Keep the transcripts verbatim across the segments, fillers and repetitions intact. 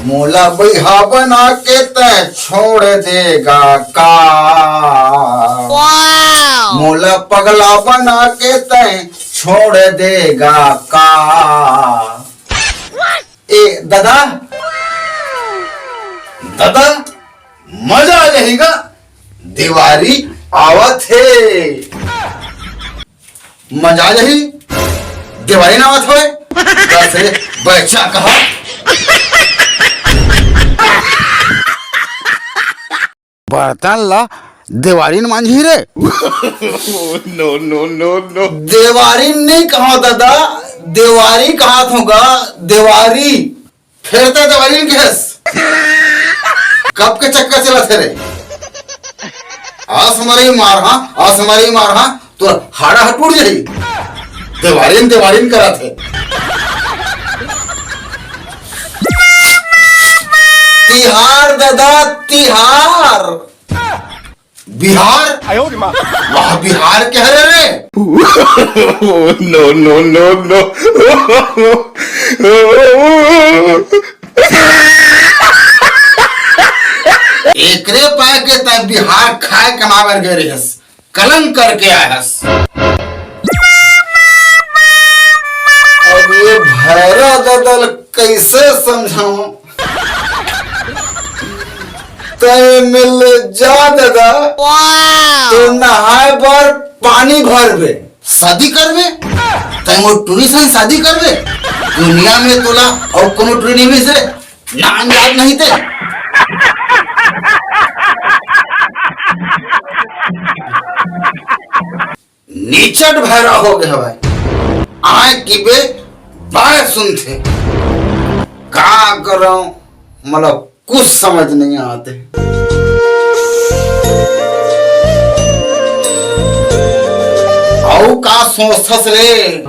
मोला बइहा बना के तैं छोड़ देगा का? मोला पगला बना के तैं छोड़ देगा का? ए ददा, ददा, मजा आ जाही गा, देवारी आवत हे। मजा आ जाही, देवारी ना आवत होय। बस रे, बच्चा कहा। बर्तन ला देवारी न मांजही रे। No, no, no, no। देवारी नहीं कहा ददा, देवारी कहा थोगा, देवारी। फेर तैं देवारी ल कहेस। कब के चक्कर चलत हे रे? असमरी मार, हाँ, असमरी मार, हाँ, तो हाड़ा ह टूट जाही। देवारी न, देवारी न करत हे। तिहार ददा, तिहार। बिहार? आयो रे माँ। वाह, बिहार के हरे रे? No, no, no, no। एकरे पाए के तैं बिहार खाए कमाए बर गे रहिस, कलंक करके आए हस। अब ये भैरा ददा ल कइसे समझाऊं? तैं मिल जा ददा, तो नहाए बर पानी भरबे, शादी करबे, तैं मोर टूरी संग शादी करबे। दुनिया में तोला अउ कोनो टूरी नहीं मिलस रे, नान जात नहीं ते। निचट भैरा हो गए हवय। आय कि बे बाय सुनथे। का करंव, मतलब कुछ समझ नहीं आते। अउ का सोचथस रे?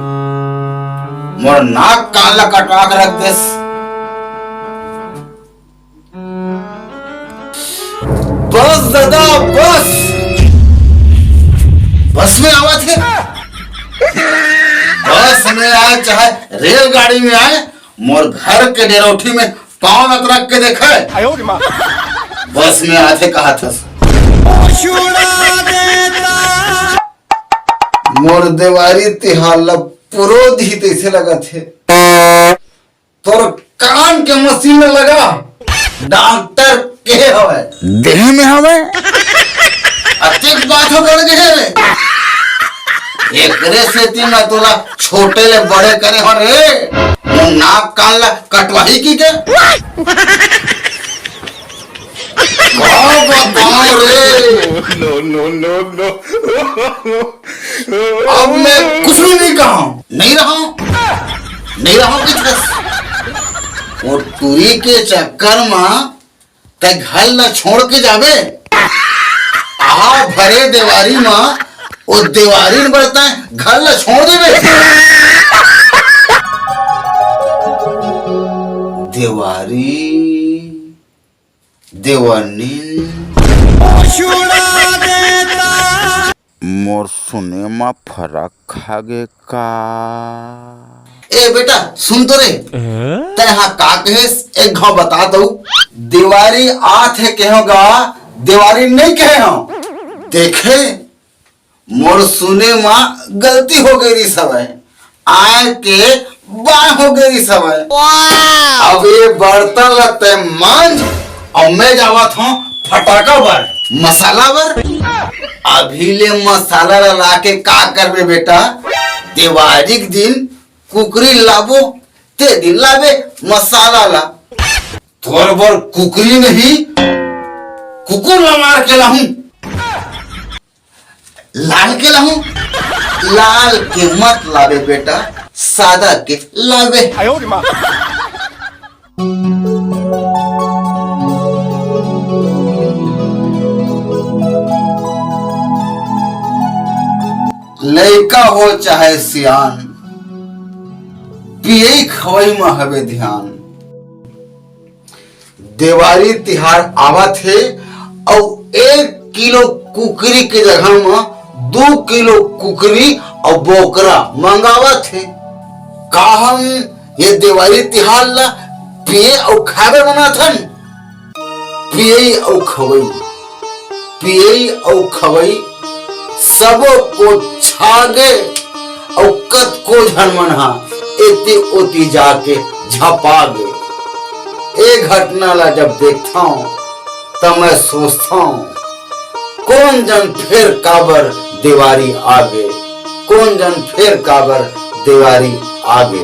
मोर नाक कान ला कटवा के रख देस। बस दादा, बस। बस में आवत हे। बस में आए चाहे रेलगाड़ी में आए, मोर घर के डेरौठी में पाँव न रख के देखे। बस में आथे कहा थस। मोर देवारी तिहार ल पुरो दिही तैसे लगत हे। तोर कान के मशीन में लगा, डॉक्टर के हवय? देह में हवय। अतेक बात हो बढ़ गए रे। एकरे सेती मैं तोला छोटे ले बड़े करे हो रे। मोर नाक कान ला कटवाही की के? का बताओ रे? No, no, no, no। अब मैं कुछ भी नहीं कहा हूँ, नहीं रहा हूँ, नहीं रहा हूँ किचकस। वो टूरी के चक्कर में तै घर ला छोड़ के जाबे, आहा भरे देवारी में वो देवारी न बरता है, घर ला छोड़ देबे। देवारी देवानी। मोर सुने म फरक खागे का? ए बेटा, सुन तो रे। तै हा का कहेस, एक घाव बता दऊ। देवारी आत हे कहेव गा, देवारी नहीं कहे हो। देखे, मोर सुने म गलती हो गई रिस हवय, आय के बाय हो गई रिस हवय। अब ये बर्तन ला तै मांज, अउ मैं जावत हूँ फटाका बर, मसाला बर। अभी ले मसाला ला लाके का करबे बेटा? देवारी के दिन कुकरी लाबो, ते दिन लाबे मसाला ला। तोर बर कुकरी नहीं, कुकुर ला मार के लाहूं। लाल के लाहूं, लाल के मत लावे बेटा, सादा के लावे। लइका हो चाहे सियान, पियई खवई म हवे ध्यान। देवारी तिहार आवत हे अउ एक किलो कुकरी के जगह म दू किलो कुकरी अउ बोकरा मंगावत हे। का हम ये देवारी तिहार ला पिए अउ खाए बर बनाथन। पियई अउ खवई, पियई अउ खवई, सबो को छा गे। अउ कतको झन मन हा एती ओती जाके झपा गे। ए घटना ला जब देखथंव, त मैं सोचथंव, कोन जन फेर काबर देवारी आगे, कोन जन फेर काबर देवारी आगे।